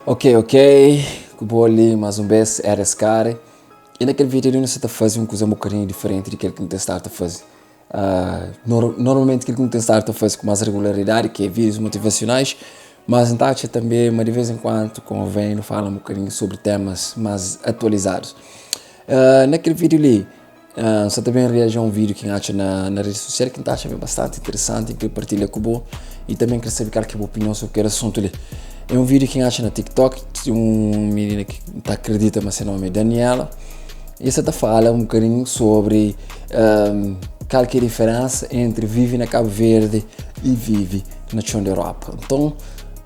Ok, ok, ku bo li más un bes, RS Kare. I na kel vídeo li nu sta ta faze un kuza un bokadinhu diferenti di kel ki nu ten stadu ta faze. Normalmenti kel ki nu ten stadu ta faze ku más regularidadi ki é vídeos motivasionais, mas N ta atxa tanbe ma di vez en kuantu konvém nu fala un bokadinhu sobri temas más atualizadus. Na kel vídeo li, N sta ta ben reaji a un vídeo ki N atxa na na redi sosial ki N ta atxa ben bastanti interesanti N kre partilha ku bo i tanbe N kre sabe kal ki é bu opinion sobri kel asuntu li. É un vídeo ki N atxa na TikTok di un minina ki N ta akredita ma se nomi é Daniela i el sta ta fala un bokadinhu sobri kal ki é diferensa entri vive na Kabu Verdi i vive na txon di Europa. Nton,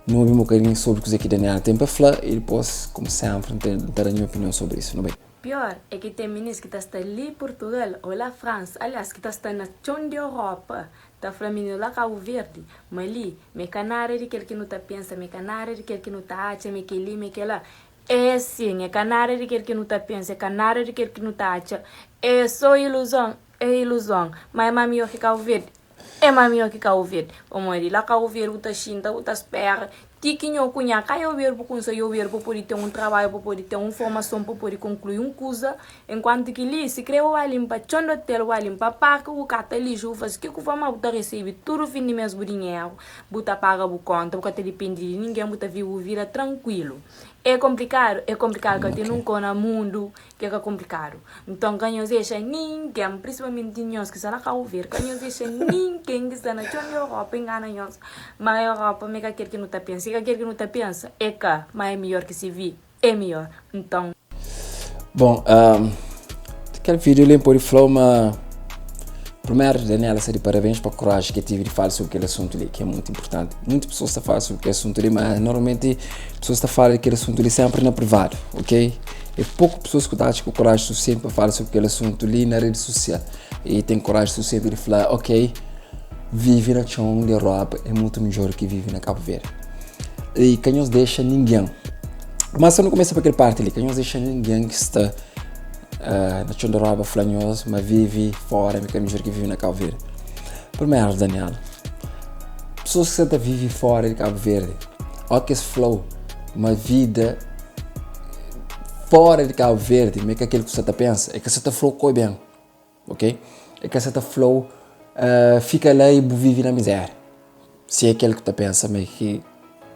nu obi un bokadinhu sobri kuzê ki Daniela ten pa fla i dipôs, komu senpri, N ta da nha opinion sobri isu. Nu bai. Pior é ki ten minis ki ta sta li Purtugal ô la Fransa, aliás ki ta sta na txon di Europa, ta fla minis la Kabu Verdi ma li ma é ka nada di kel ki nu ta pensa, ma é ka nada di kel ki nu ta atxa, ma é kel-li, ma é kel-la. É sin, é ka nada di kel ki nu ta pensa, é ka nada di kel ki nu ta atxa, é sô iluzon, é iluzon. Ma é más midjór ki Kabu Verdi? É más midjór ki Kabu Verdi. Pamodi la Kabu Verdi bu ta xinta, bu ta spera ti ki nho ku nha ka obi-l bu kumsa obi-l pa pode ten un trabadju, pa pode ten un formason, pa pode konklui un kuza. Enkuantu ki li, sikrê bu ba linpa txon di otel, bu ba linpa parki, bu kata lixu, bu faze ke ku fla, má bu ta resebe tudu fin di mês bu dinheru, bu ta paga bu konta, bu ka ta dipende di ningen, bu ta vive bu vida trankuilu. É konplikadu? É konplikadu, ka ten un kó na mundu ki é ka konplikadu. Nton, ka nhos dexa ningen, prinsipalmenti nhos ki sta na Kabu Verdi, ka nhos dexa ningen ki sta na txon di Europa ingana nhos ma Europa ma é ka kel ki nu ta pensa. Si é ka kel ki nu ta pensa, é ka, ma é midjór ki si vi, é midjór. Nton. Bon, kel vídeo li N pode fla-u ma primeru Daniela sta di parabéns pa koraji ki el tive di fala sobri kel asuntu li ki é mutu inportanti. Muitu pesoas ta fala sobri kel asuntu li, ma normalmenti pesoas ta fala di kel asuntu li sénpri na privadu, ok? É poku pesoas ku ta atxa ku koraji sufisienti pa fala sobri kel asuntu li na redi sosial i ten koraji sufisienti di fla, ok, vive na txon di Europa é mutu midjór ki vive na Kabu Verdi. I ka nhos dexa ningen, mas sa nu kumesa pa kel parti li, ka nhos dexa ningen ki sta uh, na txon di Europa fla nhos ma vive fora é ka midjór ki vive na Kabu Verdi. Primeru, Daniela, pessoas ki sta ta vive fora di Kabu Verdi, ó ki es fla-u ma vida fora di Kabu Verdi ma é ka kel ki bu sta ta pensa, é ka sa ta fla-u koi ben, ok? É ka sa ta fla-u uh, fika la i bu vive na mizéria, si é kel ki bu ta pensa ma é ki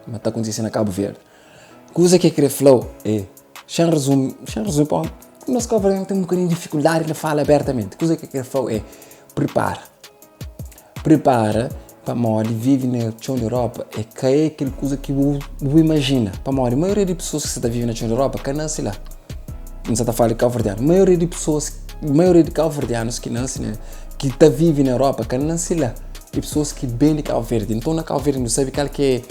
ma ta kontise na Kabu Verdi. Kuza ki é kre fla-u é, xan rezumi, xan rezumi pa nos kabuverdianu ten un bokadinhu di difikuldadi na fala abertamenti. Kuza ki é kre fla-u é, pripara. Pripara pamodi vive na txon di Europa é ka é kel kuza ki bu bu imajina. Pamodi maioria di pesoas ki sta ta vive na txon di Europa ka nase la. N sta ta fala di kabuverdianu. Maioria di pesoas, maioria di kabuverdianus ki nase na, ki ta vive na Europa ka nase la. É pesoas ki ben di Kabu Verdi. Nton na Kabu Verdi nu sabe kal ki é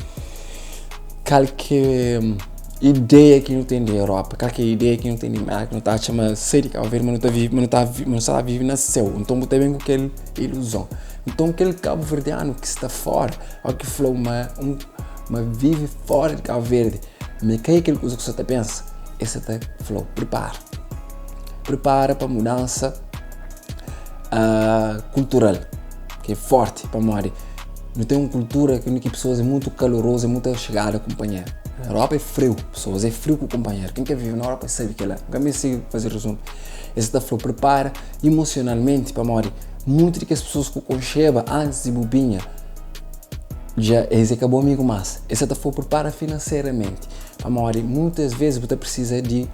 kal ki é ideia ki nu ten di Europa, kal ki é ideia ki nu ten di Merka. Nu ta atxa ma sai di Kabu Verdi ma nu ta vive, ma nu ta ma nu sta ta vive na séu. Nton bu ta ben ku kel iluzon. Nton kel kabuverdianu ki sta fora ô ki fla-u ma un ma vive fora di Kabu Verdi ma ka é kel kuza ki bu sta ta pensa, el sta ta fla-u pripara. Pripara pa mudansa uh, kultural ki é forti pamodi nu ten un kultura ki ki pesoas é mutu kalorozu, é mutu xegadu a kunpanheru. Na Europa é friu, pesoas é friu ku kunpanheru. Ken ki vive na Europa sabe kila. N ka meste faze rezumu. Es ta fla-u pripara emosionalmenti pamodi Muitu di kes pesoas ku konxeba antis di bu binha, dja es é ka bu amigu más. Es sa ta fla-u pripara finanseramenti, pamodi muitas vezes bu ta prisiza di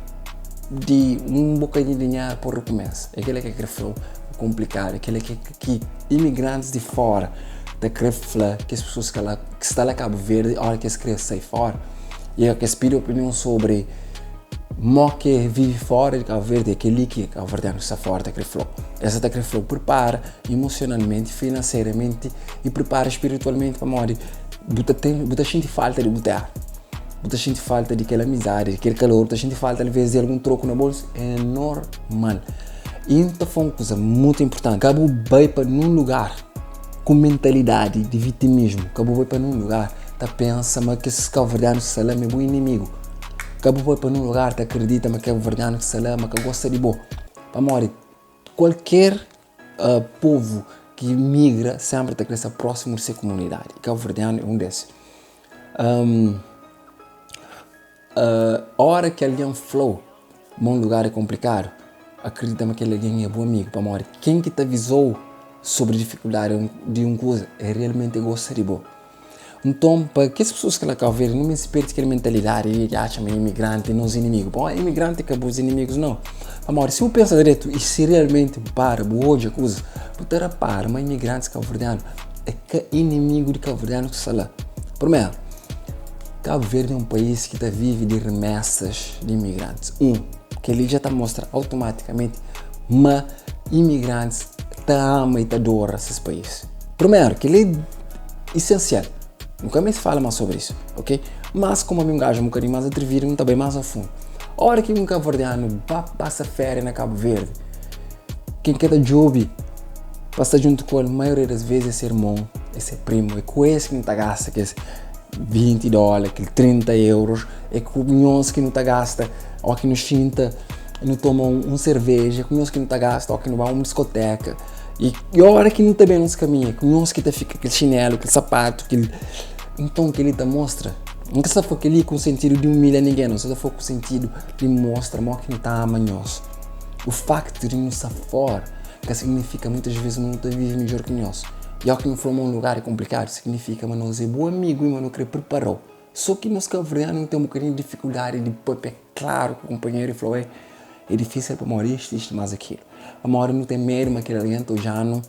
di un bokadinhu di dinheru pa rekumesa. É kila ki krê fla-u konplikadu, é kila ki ki imigrantis di fora ta krê fla kes pesoas ki ki sta la Kabu Verdi ora ki es krê sai fora i ora ki es pidi opinion sobri Mo ke vive fora di Cabo Verde é kel-li ki kabuverdianu ki sta fora ta kre fla-u. Es sa ta kre fla-u pripara emosionalmenti, finanseramenti i pripara spiritualmenti pamodi bu ta ten, bu ta xinti falta di bu tera. Bu ta xinti falta di kel amizadi, di kel kalor, bu ta xinti falta alvês di algun troku na bolsu, é normal. I N ta fla un kuza mutu inportanti, ka bu bai pa nun lugar ku mentalidadi di vitimismu, ka bu bai pa nun lugar ta pensa ma kes kabuverdianu ki sta la ma é bu inimigu. Ka bu poi pa nun lugar ta akredita ma kabuverdianu ki sta la ma ka gosta di bo. Pamodi kualker uh, povu ki migra senpri ta kre sta prósimu di se komunidadi. I kabuverdianu é un des. Um, Óra ki algen fla-u ma un lugar é konplikadu, akridita ma kel algen é bu amigu, pamodi ken ki ta aviza-u sobri difikuldadi di un kuza é realmenti gosta di bo. Nton, pa kes pesoas ki la Kabu Verdi, nu meste perde kel mentalidadi li di atxa ma imigranti é nos inimigu. Bon, imigranti é ka bus inimigus nau. Pamodi si bu pensa dretu i si realmenti bu para bu odja kuzas, bu ta rapara ma imigrantis kabuverdianu é ka inimigu di kabuverdianu ki sta la. Primeru, Kabu Verdi é un país ki ta vive di remesas di imigrantis. Un, kel-li dja ta mostra automatikamenti ma imigrantis ta ama i ta adora ses país. Primeru, kel-li é isensial. Nu ka meste fala más sobri isu, ok? Mas, komu ami un gaju un bokadinhu más atrevidu, nu ta bai más a fundu. Óra ki un kabuverdianu ba pasa féria na Kabu Verdi, ken ki ta djobe pa sta djuntu ku el, maioria das vezes é se irmon, é se primu, é ku es ki nu ta gasta kes 20 dóla, kel 30 euros, é ku nhos ki nu ta gasta ó ki nu xinta nu toma un serveja, é ku nhos ki nu ta gasta ó ki nu ba un diskoteka. I óra ki nu ta ben nos kaminhu, é ku nhos ki ta fika kel xinelu, kel sapatu, kel. Nton kel-li ta mostra, N ka sta fla kel-li ku sentidu di umilha ningen, N sta fla ku sentidu di mostra modi ki nu ta ama nhos. O faktu di nu sta fora ka signifika muitas ves ma nu ta vive midjor ki nhos. I óki nu fla ma un lugar é konplikadu, signifika ma nos é bu amigu i ma nu krê pripara-u. Sô ki nos kabuverdianu nu ten un bokadinhu di difikuldadi di pâpia klaru ku kunpanheru i fla, Oi, é difísil pamodi istu, istu, más akilu. Pamodi nu ten medu ma kel algen ta odja-nu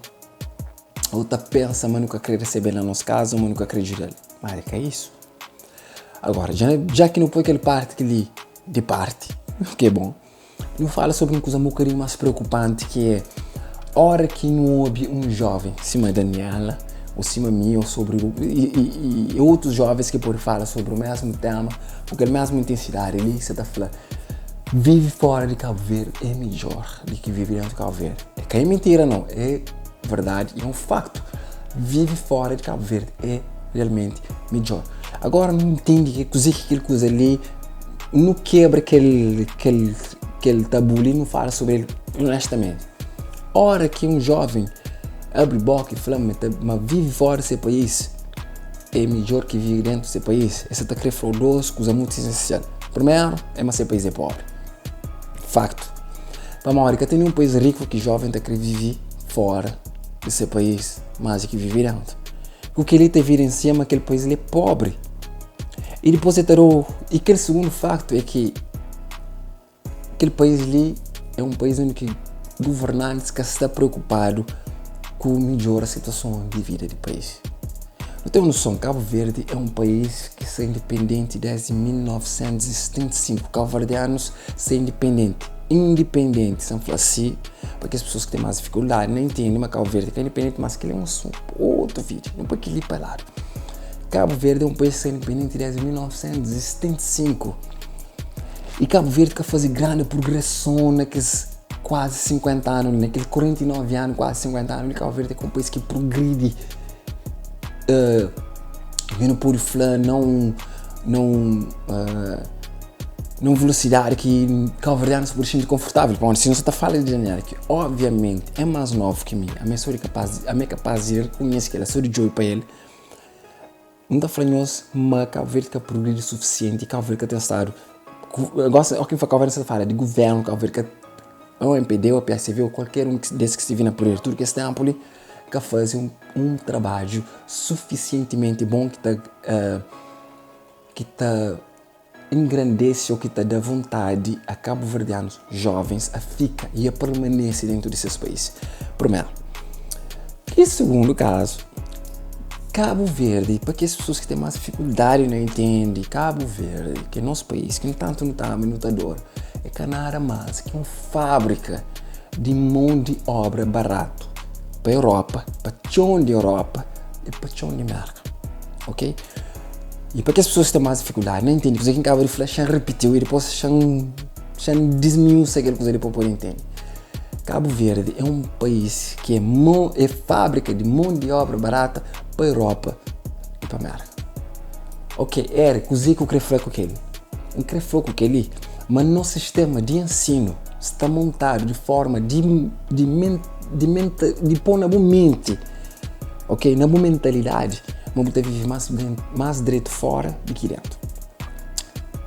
ô ta pensa ma nu ka krê resebe-l na nos kaza ô ma nu ka krê djuda-l. Má é ka isu. Agora, dja ki nu poi kel párti li di párti, ki é bon, Nu fala sobri un kuza un bokadinhu más preokupanti ki é óra ki nu obi un jóven sima Daniela ô sima mi ô sobri i i otus jóvens ki pode fala sobri mésmu téma ku kel mésmu intensidadi li ki sa ta fla vive fóra di Kabu Verdi é midjór di ki vive déntu Kabu Verdi. É ka é mintira nau, é verdadi i é un faktu. Vive fóra di Kabu Verdi é realmenti midjór. Agora nu ntende ki kuzê ki kel kuza li Nu kebra kel, kel, kel tabu li, nu fala sobri el onestamenti. Ora ki un joven abri boka i fla ma ta, ma vive fora di se país é midjor ki vive dentu se país, el sa ta kre fla-u dos kuza mutu esensial. Primeru, é ma se país é pobri. Faktu. Pamodi ka ten ninhun país riku ki joven ta kre vive fora di se país más di ki vive dentu. Ku kel-li ta evidensia ma kel país li é pobri. I dipôs el ta da-u. I kel sugundu faktu é ki kel país li é un país undi ki governantis ka sta preokupadu ku midjora situason di vida di país. Nu ten noson, Kabu Verdi é un país ki sta indipendenti desdi 1975. Kabuverdianus sta indipendenti, indipendenti, san fla si, pa kes pesoas ki ten más difikuldadi na intende ma Kabu Verdi ka indipendenti, mas kel é un asuntu pa otu vídiu, nu poi kel-li pa ladu. Kabu Verdi é un país ki sta indipendenti desdi 1975 i Kabu Verdi ka faze grandi prugreson na kes kuazi 50 anu li, na kel 49 anu, kuazi 50 anu li, Kabu Verdi é un país ki prugridi uh, nu pode fla na un, na un uh, num velocidade ki cabo-verdianos pode xinti confortável. Pamodi si nu sa ta fala di Daniela, ki obviamente é más novu ki mi, ami sou di capaz, ami é capaz di reconhece kel-la, sou di djobe pa el, N ta fla nhos ma Cabo Verde ka progridi suficiente, Cabo Verde ka ten stadu, gosi o ki N fla Cabo Verde N sa ta fala di governo Cabo Verde ka, ou MPD ou PSV ou kualker un des ki stive na poder tudu kes tempu li, ka faze un trabadju suficientemente bon ki ta ki ta engrandese ou ki ta da vontadi a kabuverdianus jovens a fika i a permanese dentu di ses país. Primeru. I sugundu kazu, Kabu Verdi, pa kes pesoas ki ten más difikuldadi na intende, Kabu Verdi, ki é nos país, ki tantu nu ta ama i nu ta adora, é ka nada más ki un fábrika di mon di obra baratu pa Europa, pa txon di Europa i pa txon di Merka. Ok? I pa kes pesoas ki ten más difikuldadi na intende kuzê ki N kaba di fla, xa N ripitiu i dipôs xa N xa N dismiusa kel kuza li pa bu pode intende. Kabu Verdi é un país ki é mon é fábrika di mon di óbra barata pa Europa i pa Mérka. Ok, Eric, kuzê ki bu krê fla ku kel-li? N krê fla ku kel-li ma nos sistéma di ensinu sta montadu di fórma di di di di pô na bu menti Ok, na bu mentalidadi ma bu ta vive más, más dretu fora di ki dentu.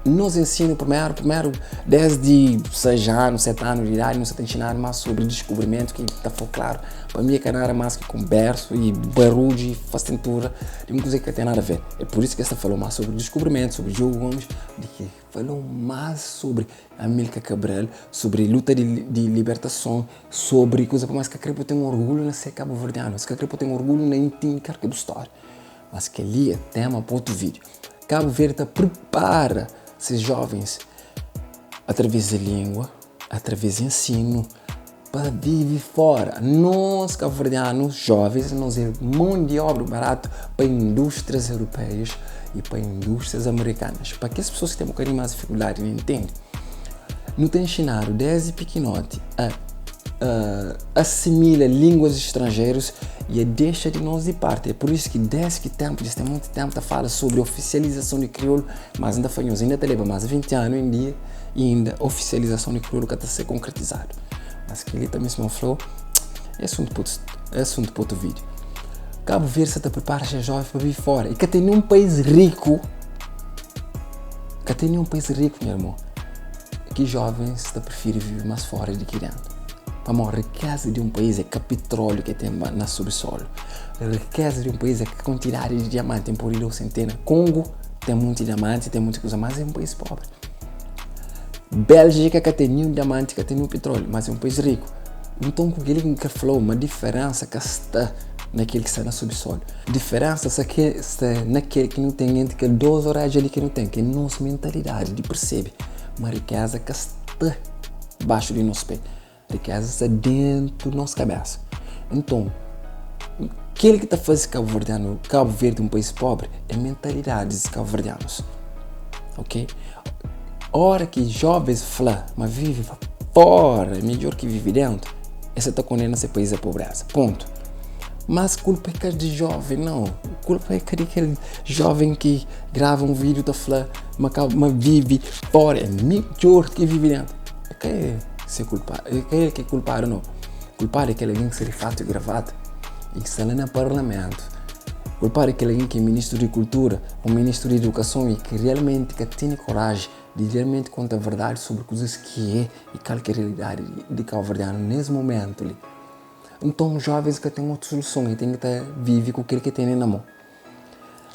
Nos ensinu primeru, primeru desdi 6 anu, 7 anu di idadi, nu sa ta inxinadu más sobri diskubrimentu ki ta fla klaru. Pa mi é ka nada más ki konbersu i barudju i fastentura di un kuza ki ka ten nada a ver. É pur isu ki es ta fala más sobri diskubrimentu, sobri Diogo Gomes, di ki fala más sobri Amilcar Cabral, sobri luta di, di libertason, sobri kuza pa más ka kre bu ten orgulhu na ser kabuverdianu, es ka kre bu ten orgulhu na intende kal ki é bu stória. Mas kel-li é tema pa otu vídiu. Kabu Verdi ta pripara ses jovens através di língua, através di ensinu, pa vive fora. Nos kabuverdianus jovens, nos é mon di obra baratu pa indústrias europeias e pa indústrias amerikanas. Pa kes pessoas ki ten un bokadinhu más difikuldadi di intende, nu ta inxinadu desdi pikinoti a asimila línguas estrangeiras e a dexa di nos di parti. É por isso ki desdi ki tempu, dja ten monti tempu ta fala sobri ofisializason di kriolu, mas N ta fla nhos, inda ta leba mas di 20 anu em dia e inda ofisializason di kriolu ka ta ser konkretizadu. Mas kel-li tanbe sima N fla-u, é asuntu pa otu, é asuntu pa otu vídiu. Kabu Verdi sa ta pripara ses jovens pa vive fora e ka ten nenhun país riku, ka ten nenhun país riku, nha irmon, ki jovens ta prifiri vive más fora di ki dentu. Pamodi rikeza di un país é ka pitróliu ki ten na subsolu. Rikeza di un país é ka kuantidadi di diamanti. N pode da-u sentena. Kongu ten monti diamanti, ten monti kuza, mas é un país pobri. Béljika ka ten ninhun diamanti, ka ten ninhun pitróliu, mas é un país riku. Nton, ku kel-li ki N krê fla-u ma diferénsa ka sta na kel ki sta na subsolu. Diferénsa sta ke sta na kel ki nu ten entri kel dôs orédja li ki nu ten, ki é nos mentalidadi di persebe ma rikéza ka sta baxu di nos pé. Rikéza sta déntu nos kabésa. Nton, kel ki ta faze kabuverdianu, Kabu Verdi un país pobri é mentalidadi di kabuverdianus. Ok? Ora ki jovens fla ma vive fora é midjor ki vive déntu, es sa ta kondena se país a pobreza. Pontu. Mas kulpa é ka di joven, nau. Kulpa é ka di kel joven ki grava un vídiu ta fla ma, ka, ma vive fora é midjor ki vive déntu. É ka é se kulpa, é ka el ki é kulpadu, nau. Kulpadu é kel algen ki sta di fatu i gravata i ki sta la na parlamentu. Kulpadu é kel algen ki é ministru di kultura ô ministru di idukason i ki realmenti ka tene koraji di realmenti konta verdadi sobri kuzas ki é i kal ki é realidadi di kauverdianu nes momentu li. Nton, jovens ka ten otu soluson, e ten ki ta vive ku kel ki tene na mon.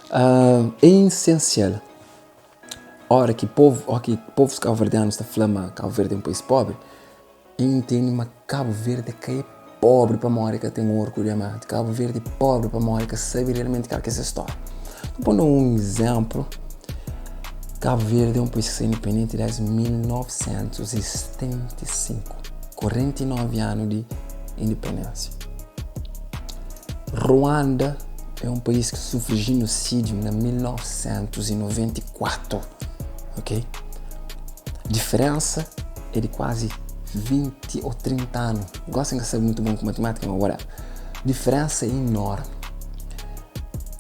Uh, é essencial ora ki povo, ora ki povos cabo-verdianos ta fla ma Cabo Verde é um país pobre, e entende ma Cabo Verde ka é pobre pamodi ka ten ouro ku diamante. Cabo Verde é pobre pamodi ka sabe realmente kal ki é se história. Tô pondo um exemplo. Cabo Verde é um país ki sta independente desde 1975, 49 anu di independência. Ruanda é um país ki sufri genocídio na 1994, ok? Diferença é di quase 20 ou 30 anu. Gosi N ka sabe muito bom ku matemática, mas whatever. Diferença é enorme.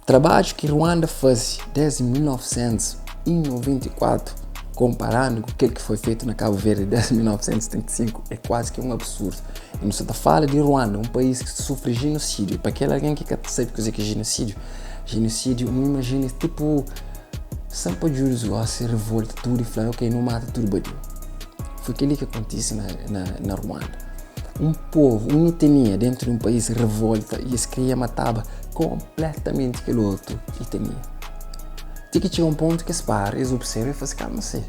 Trabadju ki Ruanda faze desdi 1994 konparandu ku kel ki foi fetu na Kabu Verdi desdi 1975 é kuazi ki un absurdu. I nu sta ta fala di Ruanda, un país ki sufri jenosídiu. I pa kel algen ki ka ta sabe kuzê ki é jenosídiu, jenosídiu nu imajina tipu sanpadjudus gosi revolta tudu i fla ok nu mata tudu badiu. Foi kel-li ki kontise na, na, na Ruanda. Un povu, un etnia dentru di un país revolta i es kria mataba konpletamenti kel otu etnia. Ti ki txiga un pontu ki es para, es observa i fla si, kalma si,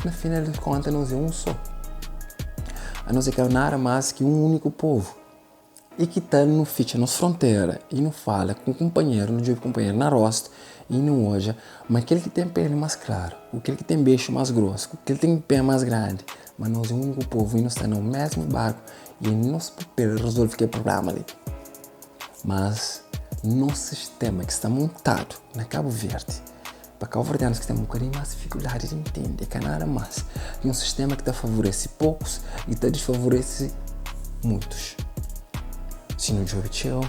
na final di konta nos é un só. Anos é ka nada más ki un úniku povu. I ki tal nu fitxa nos frontera i nu fala ku kunpanheru, nu djobe kunpanheru na rostu i nu odja ma kel ki ten peli más klaru, ku kel ki ten bexu más grosu, ku kel ki ten pé más grandi, ma nos é úniku povu i nu sta na un mesmu barku i é nos papel rezolve kel prubléma li. Mas nos sistema ki sta montadu na Kabu Verdi, pa kauverdianus ki ten un bokadinhu más difikuldadi di ntende, é ka nada más ki un sistema ki ta favorese pokus i ta disfavorese muitus. Si nu djobe txeu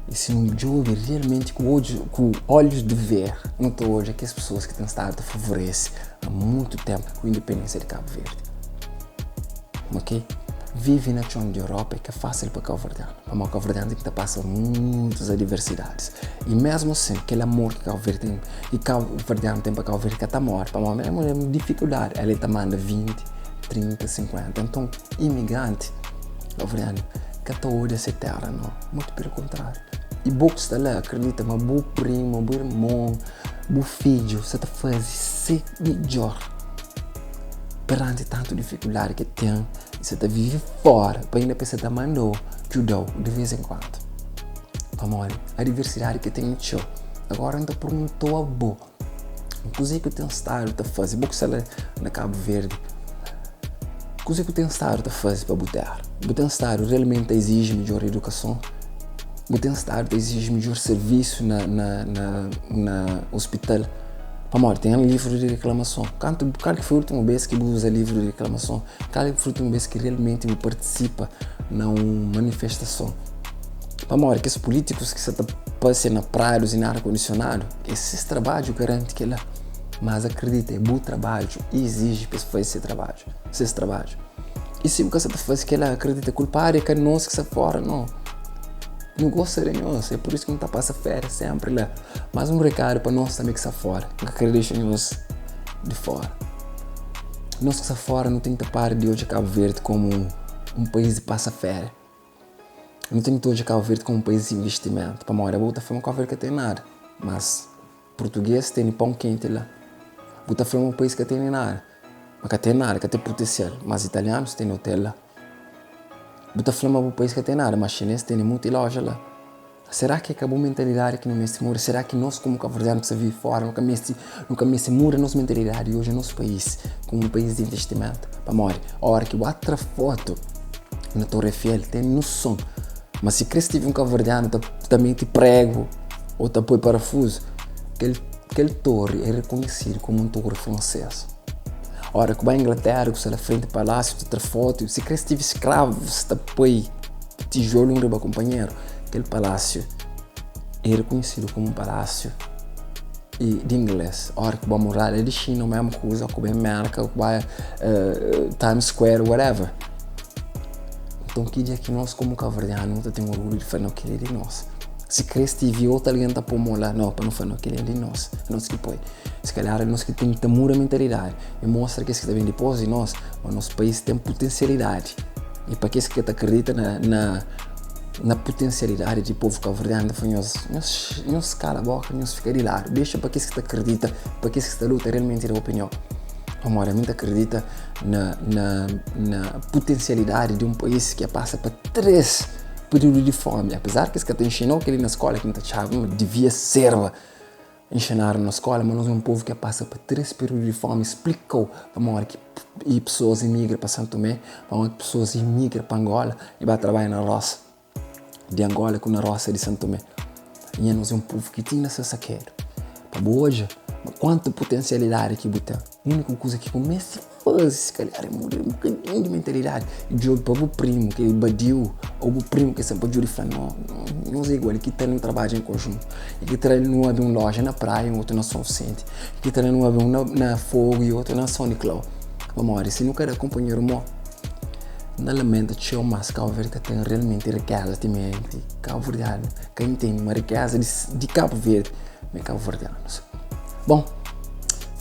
i si nu djobe realmenti ku odju, ku olhus di ver, nu ta odja kes pesoas ki ten stadu ta favorese a mutu tenpu ku independênsia di Kabu Verdi. Ok? Vive na txon di Europa é ka fásil pa kauverdianu, pamodi kauverdianu ten ki ta pasa muitus adversidadis. I mésmu asin, kel amor ki Kau Verdi ten, ki kauverdianu ten pa Kau Verdi ka ta móre, pamodi mésmu na difikuldadi el ta manda 20, 30, 50. Nton, imigranti kauverdianu ka ta odia se téra, nau, mutu pelu kontráriu. I bo ki sta la, akredita ma bu primu, bu irmon, bu fidju sta ta faze se midjór peranti tantu difikuldadi ki el ten i sta ta vive fóra pa inda pa el sta ta manda-u djuda-u di vês en kuandu. Pamodi adversidadi ki ten é txeu. Agora N ta pergunta-u abo, kuzê ki bu ten stadu ta faze? Bo ki sta la na Kabu Verdi, kuzê ki bu ten stadu ta faze pa bu téra? Bu ten stadu realmenti ta iziji midjór idukason? Bu ten stadu ta iziji midjór sirvisu na, na, na, na ospital? Pamodi ten livru di reklamason. Kantu, kal ki foi últimu bês ki bu uza livru di reklamason? Kal ki foi últimu bês ki realmenti bu partisipa na un manifestason? Pamodi kes pulítikus ki sa ta pasia na pradus i na ar kondisionadu, é ses trabadju garanti kel-la. Mas akredita, é bu trabadju iziji pa es faze se trabadju, ses trabadju. I si bu ka sa ta faze kel-la, akredita, kulpadu é ka nos ki sta fora, no. Nu gosta di nhos, é pur isu ki nu ta pasa férias sénpri la. Mas un rekadu pa nos tanbê ki sta fora, N ka krê dexa nhos di fora. Nos ki sta fora, nu ten ki ta para di odja Kabu Verdi komu un país di pasa féria. Nu ten ki ta odja Kabu Verdi komu un país di investimentu, pamodi abo bu ta fla ma Kabu Verdi ka ten nada, mas purtuges tene pon kenti la. Bu ta fla ma un país ka tene nada, ma ka ten nada, ka ten putensial, mas italianus tene otel la. Bu ta fla ma bu país ka ten nada, mas xines tene muti loja la. Será ki é ka bu mentalidadi ki nu meste muda? Será ki nos komu kabuverdianu ki sta vive fora nu ka meste nu ka meste muda nos mentalidadi i odja nos país komu un país di investimentu? Pamodi ora ki bu atra fotu na Torre Eiffel ten noson ma si kre stive un kabuverdianu ta ta mete pregu o ta poi parafuzu kel kel torri é rekonhesidu komu un torri fransês. Ora ku bai Inglaterra ku sta la frenti palásiu ta tra fotu si kre stive skravus ta poi tijolu un riba kunpanheru, kel palásiu é rekonhesidu komu un palásiu di inglês. Óra ki bu ba muralha di Xina, mésmu kuza, ku bai Mérka, ku bai Times Square, whatever. Nton, ki dia ki nos komu kabuverdianu nu ta ten orgulhu di fla, no, kel-li é di nos. Si krê stive otu algen ta pô mô la, no, pa nu fla, no, kel-li é di nos, é nos ki poi. Si kalhar é nos ki ten ki ta muda mentalidadi i mostra kes ki ta ben dipôs di nos ma nos país ten putensialidadi. I pa kes ki ka ta kridita na, na, na putensialidadi di povu kabuverdianu, ta fla nhos, nhos, nhos kala boka, nhos fika di ladu, dexa pa kes ki ta kridita, pa kes ki sta luta realmenti da opinion. Pamodi ami ta kridita na, na, na putensialidadi di un país ki pasa pa 3 períodu di fomi, apezar ki es ka ta inxinau kel-li na skola ki N ta atxaba ma divia serba Inxinadu na skola ma nos é un povu ki a pasa pa 3 períodu di fomi splikau pamodi ki i pesoas imigra pa San Tomé, pamodi ki pesoas imigra pa Angola i ba trabadja na rosa di Angola ku na rosa di San Tomé. I anos é un povu ki ti inda sta sakedu. Pa bu odja ma kuantu putensialidadi ki bu ten, úniku kuza ki bu meste Faze si kalhar é muda un bokadinhu di mentalidadi i djobe pa bu primu ki é badiu ô bu primu ki é sen pa djuda i fla no, nos é igual ki ta nu trabadja en konjuntu i ki ta nu abri un loja na praia un otu na Son Visenti i ki ta nu abri un na Fogu i otu na Son Niklau pamodi si nu ka da kunpanheru mô N ta lamenta txeu mas Kabu Verdi ka ten realmenti rikeza timenti kabuverdianu ka intende ma rikeza di Kabu Verdi ma é kabuverdianus bon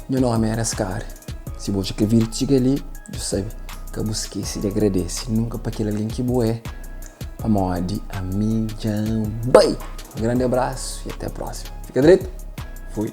nha nomi era Skari. Si bu odja kel vídiu ti txiga li, bu sabe, ka bu skese di agradese nunka pa kel algen ki bu é, pamodi ami dja N bai! Un grandi abrasu i até prósimu. Fika dretu! Fui!